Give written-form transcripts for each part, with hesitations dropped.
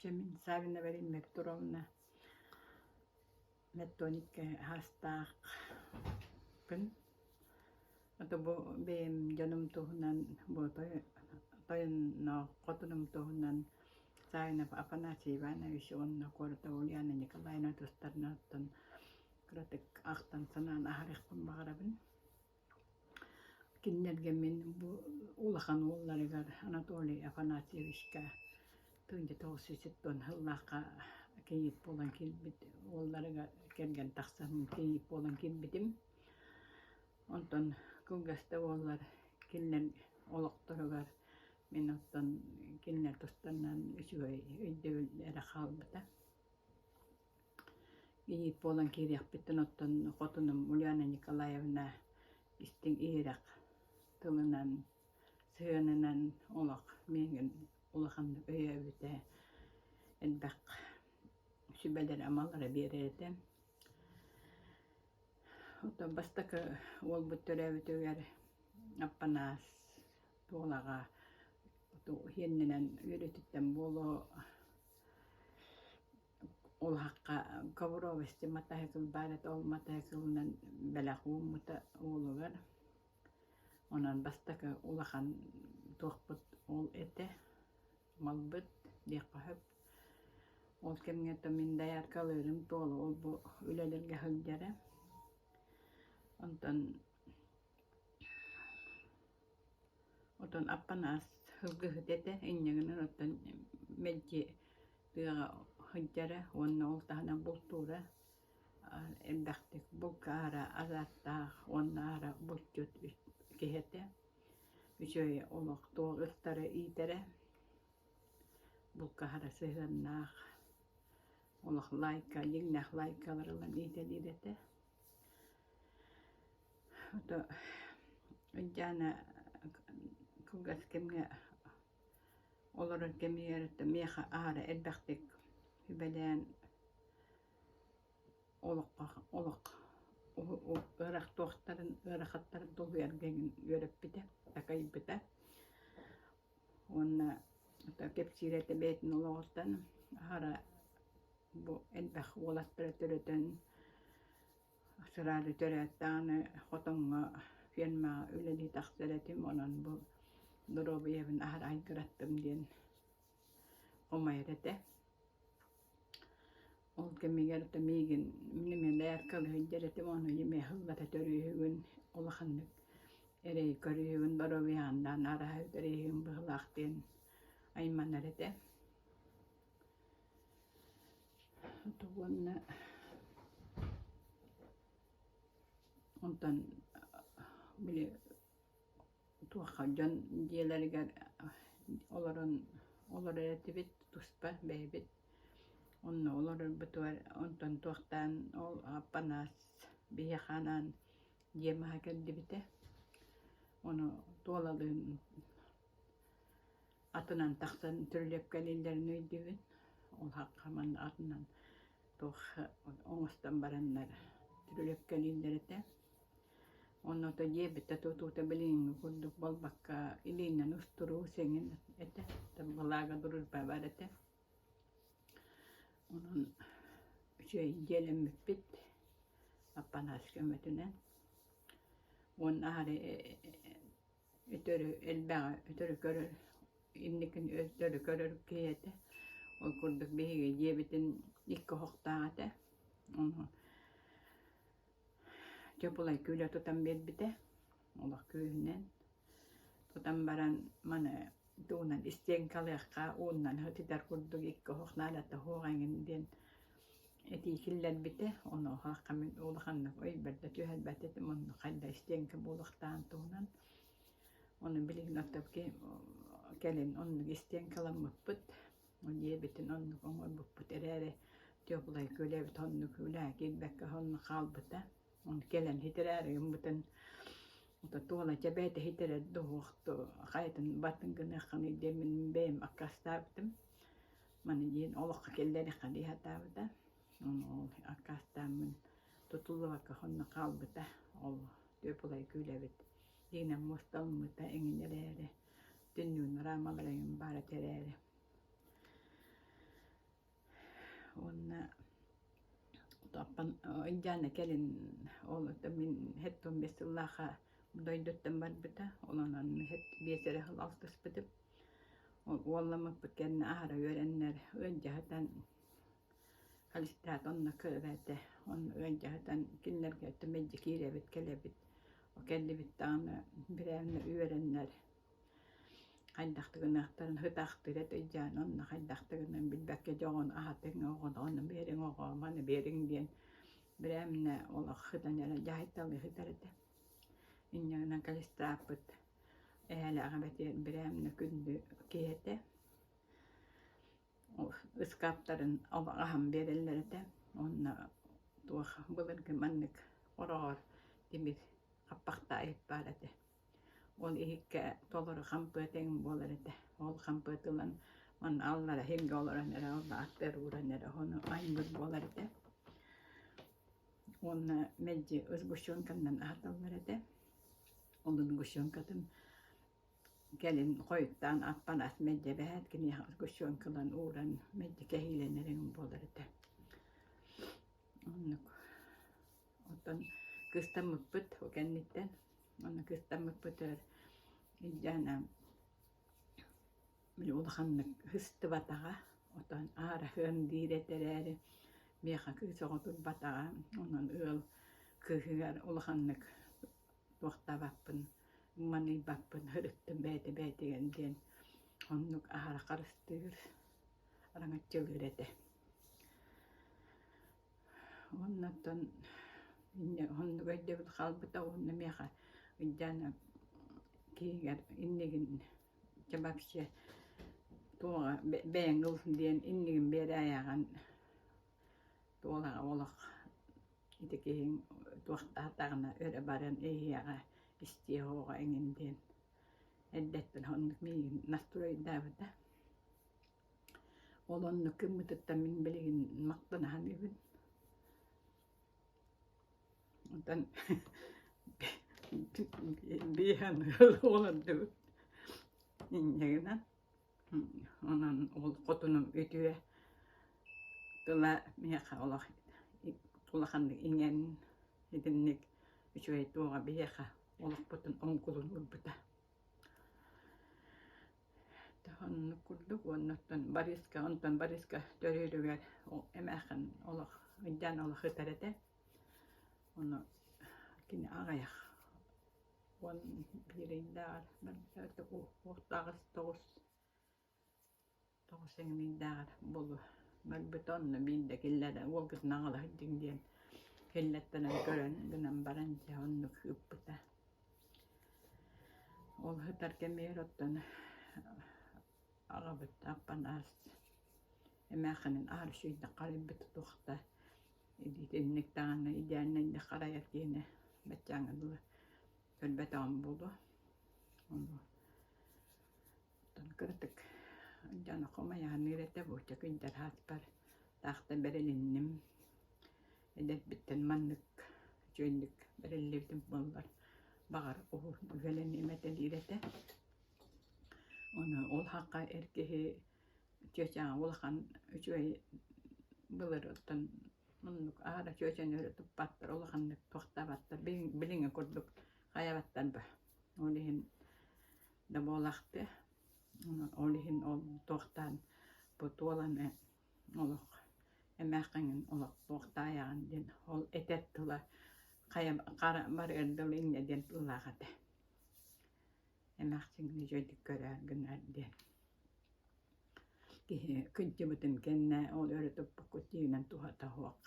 Чэ мин Савина Валерьевна Петровна Меттоникка аһастаахпын. Ото бу бэйэм дьонум туһунан бу тойонноох хотунум туһунан Савинов Афанасий Иванович уонна Коротова Ульяна Николаевна тустарынан оттон кыратык ахтан санаан аһарыахпын баҕарабын. Кинилэргэ мин бу улахан уолларыгар Анатолий Афанасьевичка 1970 сыллаахха кийиит буолан киирбит уолларыгар кэргэн тахсан кийиит буолан киирбитим. Онтон кылгас да буоллар кинилэр олохторугар мин оттон кинилэр тустарынан үчүгэй өйдөбүл эрэ хаалбыта. Кийиит буолан киириэхпиттэн оттон хотунум Ульяна Николаевна истиҥ иһирэх тылынан, сыһыанынан олох миигин улаханнык өйөөбүтэ, элбэх сүбэлэри-амалары биэрэр этэ. Оттон бастакы уолбут төрөөбүтүгэр Аппанаас Туолаҕа иһиэннэнэн үөрүүтүттэн буолуо Улахха ковровости матаһыкыл баар этэ, ол матаһыкылынан бэлэх ууммута уолугар. Онон бастакы улахан туохпут ол этэ, малбыт диэххэ сөп. Ол кэмҥэ то мин дояркалыырым туола ол бу үлэлэргэ сылдьара. Онтон Оттон Аппанаас сылгыһыт этэ, инньэ гынан оттон мэлдьи тыаҕа сылдьара уонна ол таһынан бултуура элбэхтик булка аара азааттаах уонна аара булчут киһи этэ. Үчүгэй олох туох ыттары иитэрэ, булка аһара сыһыаннаах, олох лайка, дьиҥнээх лайкалары ылан иитэлиир этэ. Ото Ылдьаана кылгас кэмҥэ олорор кэмигэр миэхэ аһара элбэхтик сүбэлээн олоххо олох ыарахтуохтарын ыарахаттарын тулуйарга эҥин үөрэппитэ, такайбыта. Уонна кэпсиир этэ бэйэтин олоҕуттан аһара бу элбэх уолаттары төрөтөн Сыраады төрөөт даҕаны хотоҥҥо фермаҕа үлэлии тахсар этим, онон бу доруобуйабын аһара айгыраттым диэн хомойор этэ. Ол кэмигэр да миигин мин эмиэ дояркалыы сылдьар этим, ону эмиэ сыллата төрүүһүгүн улаханнык эрэй көрүүһүгүн доруобуйаҕын араһа үтэрииһигин быһыылаах диэн айманар этэ. Уонна онтон били туохха дьон дьиэлэригэр олорон олорор этибит туспа бэйэбит. Онно олорорбутугар онтон туохтаан ол Аппанаас биһиэхэ анаан дьиэ маһа кэллибитэ. Ону Туолалыын Атынан тахсан түрүлүөпкэлииллэрин өйдүүбүн. Ол хаххаман атынан туох оҥостон бараннар түрүлүөпкэлииллэр этэ. Онно дьиэбит да тутуута билиҥҥи курдук буолбакка илиинэн устуруу сэҥин этэ. Былаага дружба бар этэ. Онон үчүгэй дьиэлэммиппит Аппанаас көмөтүнэн. Уонна аһары Өтөрү элбэҕи өтөрү көрөр, инникин өтөрү көрөр киһи этэ. Ол курдук биһиги дьиэбитин икки оһохтоох этэ. Ону Чопулай күүлэ тутан биэрбитэ, олох күүһүнэн. Тутан баран маны тугунан истиэҥкалыахха ууннан сытытар курдук икки оһох наадата суох эҥин диэн этии киллэрбитэ. Онуоха мин улаханнык өйбөр да түһэрбэт этим, онно хайда истиэҥкэ буолуохтааҕын туһунан. Ону билигин оттон кэлин оннук истиэҥкэламмыппыт, дьиэбитин оннук оҥорбуппут эрээри теплай күөлэбит оннук үлэҕэ киирбэккэ оннук хаалбыта. Ону кэлэн хитэрээри гыммытын туола чэбээтэ хитэрэр дуһуохту хайатын батын гыныаххыный диэн мин бэйэм аккаастаабытым. Маны диэн олоххо киллэриэххэ дии сатаабыта. Ону ол аккаастааммын тутуллубакка онно хаалбыта. Ол теплай күүлэбит дьиҥинэн муосталаммыта эҥин эрээри, түннүгүн рамалара эҥин баара этэ эрээри. Уонна Ылдьаана кэлин ол мин 75 сыллаахха дойдуттан барбыта. Ол онон 5 эрэ сыл алтыспытым. Уолламмыппыт кэннэ аһара үөрэннэр ыалдьаһытан Холестерат онно кыра этэ. Онно ыалдьаһытан кинилэргэ мэлдьи киирэбит, кэлэбит. Кэллибит даҕаны бирээмэ үөрэннэр хайдах да гыныахтарын ытахтыыр этэ Ылдьаана онно хайдах да гынан билбэккэ дьэ оҕону аһатыҥ, оҕону ону биэриҥ, оҕоо маны биэриҥ диэн бирээмэ олох сытан эрэ дьаһайталыы сытар этэ. Инньэ гынан Калистраппыт эһээлээх эбэтигэр бирээмэ күндү киһи этэ. Ыскааптарын аһан биэрэллэр этэ уонна туох былыргы маннык хороҕор тимир хаппахтаах иһит баар этэ. Ол иһиккэ толору хампыат эҥин буолар этэ. Ол хампыат ылан манна аллара иһиргэ олорон эрэ ол аттыгар ууран эрэ ону айбыт буолар этэ. Уонна мэлдьи сгущенканан аһаталлар этэ. Ол сгущенкатын Кэлин хойутаан аппанаас мэлдьи эбээт киниэхэ сгущенкалаан ууран мэлдьи кэһиилэнэр эҥин буолар этэ. Оннук. Оттон кыыстаммыппыт ол кэнниттэн онно кыыстаммыппытыгар Ильяна били улаханнык сыстыбатаҕа, отон аараһыан диир этэ эрээри миэхэ кыыс оҕо турбатаҕа, онон ыал кыыһыгар улаханнык туохтаабаппын, маныйбаппын, ырыттым бэйэтэ бэйэтигэр диэн оннук аһара харыстыыр, араҥаччылыыр этэ. Уонна оттон инньэ оннук өйдөбүл хаалбыта уонна миэхэ Ылдьаана киһигэр иннигин дьэ вообще туоҕа бэйэҥ ыл диэн иннигин биэрээйэҕин туолаҕа олох Ити киһиҥ туохтаатаҕына өрө баран иһиэҕэ, истиэ суоҕа эҥин диэн эрдэттэн оннук миигин настройдаабыта. Ол оннук гыммытыттан мин билигин махтана саныыбын. Онтон биэһэн ыал олордубут инньэ гынан. Онон ол хотунум үтүө тыла миэхэ олох улаханнык иҥэн итинник үчүгэй туоҕа биһиэхэ олохпутун оҥкулун уурбута. Оннук курдук уонна оттон Бориска, онтон Бориска төрүүрүгэр эмээххин олох ыйдаан олох ытар этэ. Ону кини аҕыйах 11 ыйдааҕар барбыта уохтааҕыс тоҕус тоҕус эҥин ыйдааҕар буолуо барбыта онно биирдэ киллэрэ уолгутун аҕала сылдьыҥ диэн киллэртэрэн көрөн гынан баран дьэ оннук ыыппыта. Ол сытар кэмигэр оттон аҕабыт Аппанаас эмээххинин аһары үчүгэйдик харайбыта туохта итинник даҕаны идеальнайдык харайар киһини баччааҥҥа дылы көрбөтөҕүм буолуо. Ону оттон кыратык дьоно хомайааныыр этэ буоча күндэр ааспар таах да бэрилинним. Эдэрбиттэн маннык үчүгэйдик бэриллибитим буоллар баҕар уһун үлэлэниэм этэ диир этэ. Ону ол хахха эр киһи чүөчэҕэ улахан үчүгэй былыр оттон оннук аара чүөчэни өрө туппаттар, улаханнык туохтаабаттар, билиҥҥи курдук хайабаттар ба. Ол иһин да буолаахтыа. Ол иһин ол туохтаан бу туоланы олох эмээххиҥин олох туохтаайаҕын диэн ол этэр тыла хайа хара барыар дылы инньэ диэн тыллаах этэ. Эмээхсиҥҥин үчүгэйдик көрөөр гынаар диэн. Киһи кырдьыбытын кэннэ ол өрө туппуккут тиийинэн туһата суох.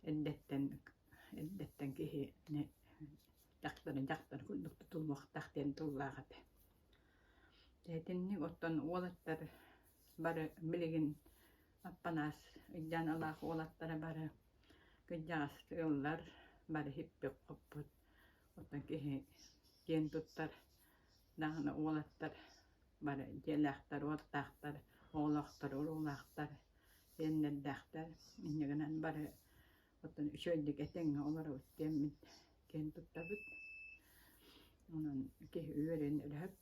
Эрдэттэн эрдэттэн киһини дьахтары дьахтар курдук тутуллуохтаах диэн тыллаах этэ. Итинник оттон уолаттар бары билигин Аппанаас Ылдьааналаах уолаттара бары кырдьаҕас ыаллар бары сиппит-хоппут оттон киһи киэн туттар даҕаны уолаттар бары дьиэлээхтэр, уоттаахтар, оҕолоохтор, уруулаахтар, сиэннэрдээхтэр. Инньэ гынан бары оттон үчүгэйдик этэҥҥэ олоробут диэммит киэн туттабыт. Онон киһи үөрэн өлөһөп.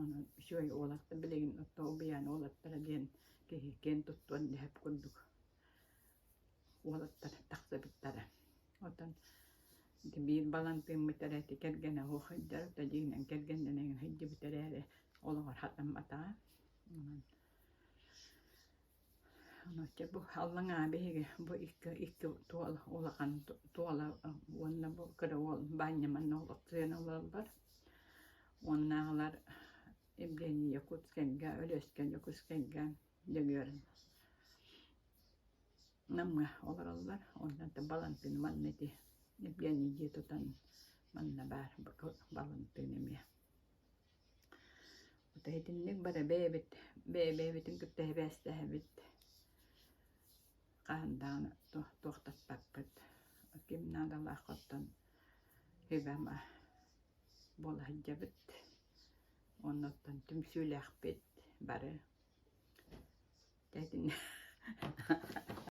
Онон үчүгэй уолаттар билигин оттон убайаан уолаттара диэн киһи киэн туттуон дөһөп курдук. уолаттар тахсыбыттара. Оттон ити биир Балантыыммыт эрэ ити кэргэнэ суох сылдьар, ото дьиҥинэн кэргэннэнэн сылдьыбыт эрээри олоҕор хатамматаҕа. Онон Онон бу аллаҥаа биһиги бу икки икки туола улахан туола уонна бу кыра уол Баанньа манна олохсуйан олороллор. Уоннааҕылар Евгений Якутскайга, Өлүөскэ Дьокуускайга, Дьөгүөр Намҥа олороллор. Онтон Балантыын манна ити Евгений дьиэ тутан манна баар Балантыын эмиэ. Ото итинник бары бэйэбит бэйэ-бэйэбитин кытта сибээстэһэбит, хаһан даҕаны туохтаппаппыт. Ким наадалаах оттон сүбэ-ама буола сылдьабыт. Уонна оттон түмсүүлээхпит бары. Дьэ итинник.